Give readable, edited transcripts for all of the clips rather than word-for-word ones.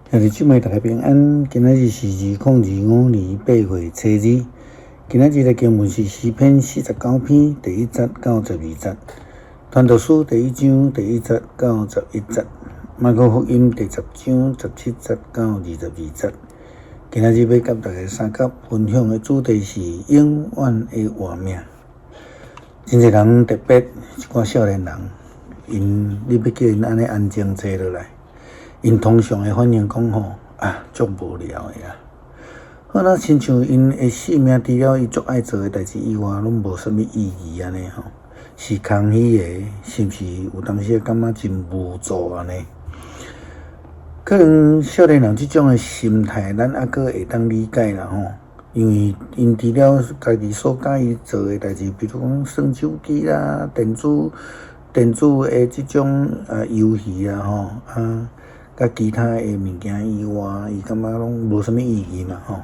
兄弟姊妹，大家平安。今仔日是2025年8月初2。今仔日的經文是詩篇49篇第1節到12節，傳道書第1章第1節到11節，馬可福音第10章17節到22節。今仔日欲佮大家相佮分享的主題是永遠的活命。真濟人，特別一寡少年人，𪜶你欲叫𪜶按呢安靜坐落來，𪜶通常會反應講吼啊，足無聊的啦。好若親像𪜶的生命除了伊足愛做的代誌以外，攏無啥物意義按呢吼，是空虛的，是毋是有當時會感覺真無助按呢？可能少年人這種的心態，咱猶閣會當理解啦吼，因為𪜶除了家己所佮意做的代誌，比如講耍手機啦、電子的這種遊戲啊吼啊，佮其他的物件以外，伊感覺攏無啥物意義嘛吼。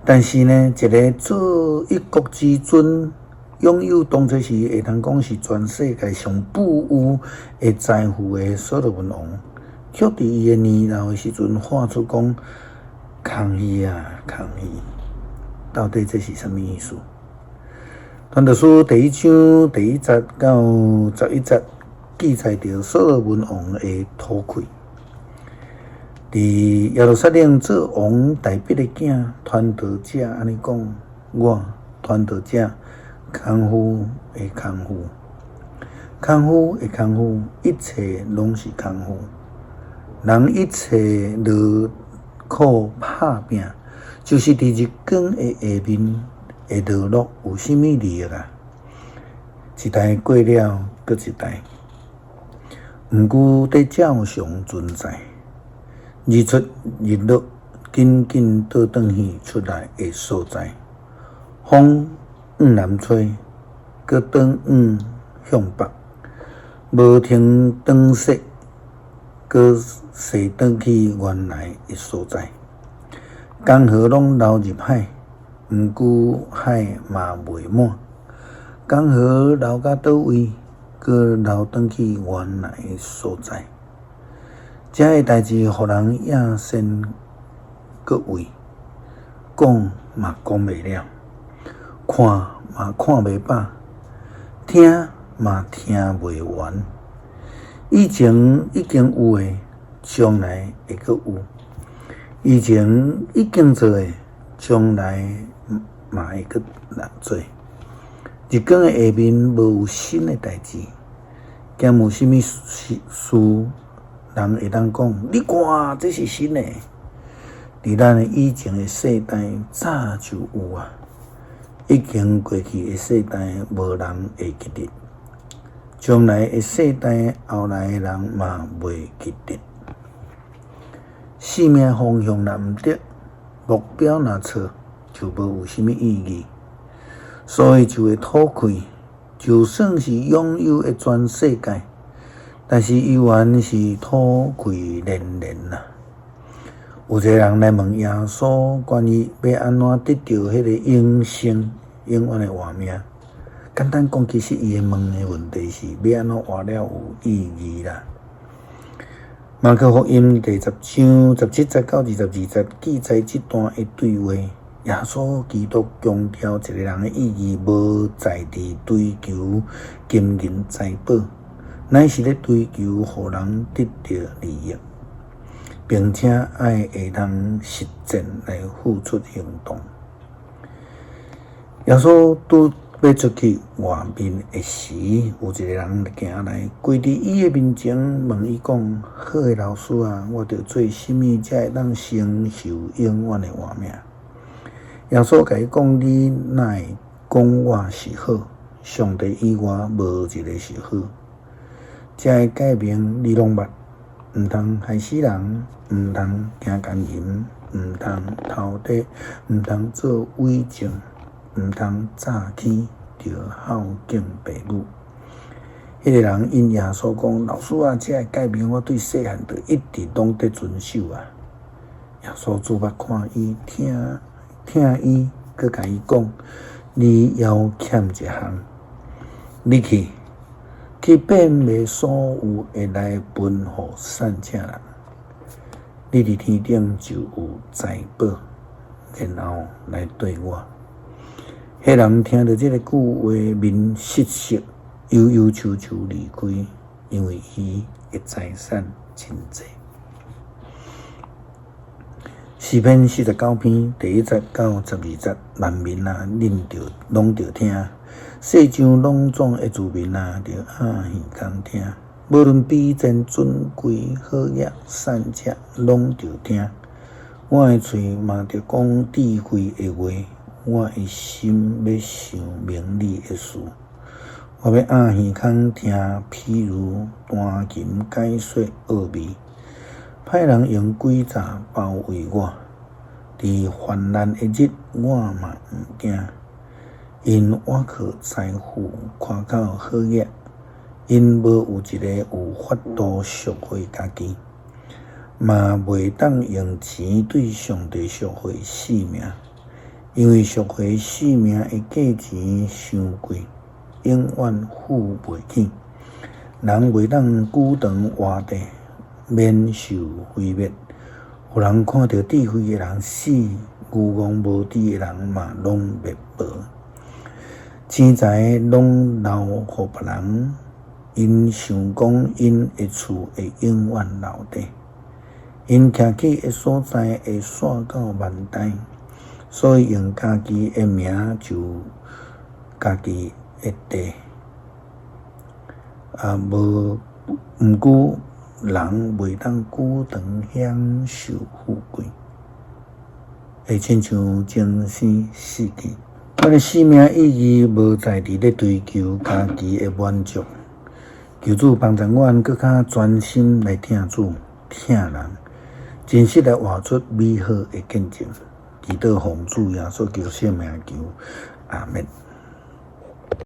但是呢，一个做一國之尊，擁有當初時會通講是全世界上富有的財富的所羅門王，卻佇伊的年老的時陣喊出講空虛啊，空虛！到底這是啥物意思？傳道書第1章第1節到11節記載著所羅門王的吐氣。佇耶路撒冷做王大衛的囝傳道者按呢講：我傳道者空虛的空虛，空虛的空虛，一切攏是空虛。人一切勞苦拍拚，就是佇日光的下面的勞碌，有啥物利益啊？一代過了，閣一代，毋過佇照常存在。日出日落，緊緊倒轉去出來的所在。風向南吹，閣轉往向北，無停轉息，閣踅轉去原來的所在。江河攏流入海，毋過海嘛袂滿。江河流到佗位，閣流轉去原來的所在。這个代誌，予人厭先閣畏，講嘛講袂了，看嘛看袂飽，聽嘛聽袂完。以前已經有的，將來會閣有；以前已經做的，將來嘛會閣來做。日光的下面無有新的代誌，兼無啥物事，人會當講，你看，這是新的。佇咱的以前的世代早就有啊，已經過去的世代無人會記得，將來的世代後來的人嘛袂記得。生命方向若毋對，目標若錯，就無有啥物意義，所以就會吐氣。就算是擁有的全世界，但是猶原是吐氣連連啊！有一个人來問耶穌關於欲按怎得著彼个永生、永遠的活命。簡單講，其實伊問的問題是欲按怎活了有意義啦。馬可福音第10章17節到22節記載這段的對話。耶穌基督強調一个人的意義，無在佇追求金銀財寶，乃是咧追求予人得著利益，並且愛會當實踐來付出行動。耶穌拄欲出去外面的時，有一个人行來，跪佇伊的面前問伊講：好的老師啊，我著做啥物才會當承受永遠的活命？耶穌共伊講：你哪會講我是好？上帝以外，無一个是好。這个誡命你攏捌，毋通害死人，毋通行姦淫，毋通偷盜，毋通做偽證，毋通詐欺，著孝敬父母。彼个人應耶穌講：老師啊，這个誡命我對細漢就一直攏佇遵守啊。耶穌注目看伊，疼疼伊，閣共伊講：你猶欠一項，你去，去變賣所有的來分予散赤人，你佇天頂就有財寶，然後來對我。彼人聽著這个句話，面失色，憂憂愁愁離開，因為伊的財產真濟。詩篇49篇第1節到12節，萬民啊，恁著攏著聽；世上攏總的住民啊，著掩耳孔聽。無論卑賤尊貴、好額善者，攏著聽。我的喙嘛著講智慧的話，我的心欲想明理的事。我欲掩耳孔聽，譬如彈琴解說奧秘。歹人用詭詐包圍我，佇患難的日，我嘛毋驚，𪜶倚靠財富，誇口好額，𪜶無有一个有法度贖回家己，嘛袂當用錢對上帝贖回性命，因為贖回性命的價錢傷貴，永遠付袂起。人袂當久長活著，免受毀滅。有人看著智慧的人死，愚戇無知的人嘛攏滅無。錢財攏留予別人，𪜶想講𪜶的厝會永遠留佇，𪜶徛起的所在會紲到萬代，所以用家己的名就家己的地。啊，無，毋過人袂當久長享受富貴，會親像精生死去。咱的生命意義無在佇咧追求家己的滿足，求主幫助阮閣較專心來疼主、疼人，真實來活出美好的見證。祈禱奉主耶穌基督聖名求，阿們。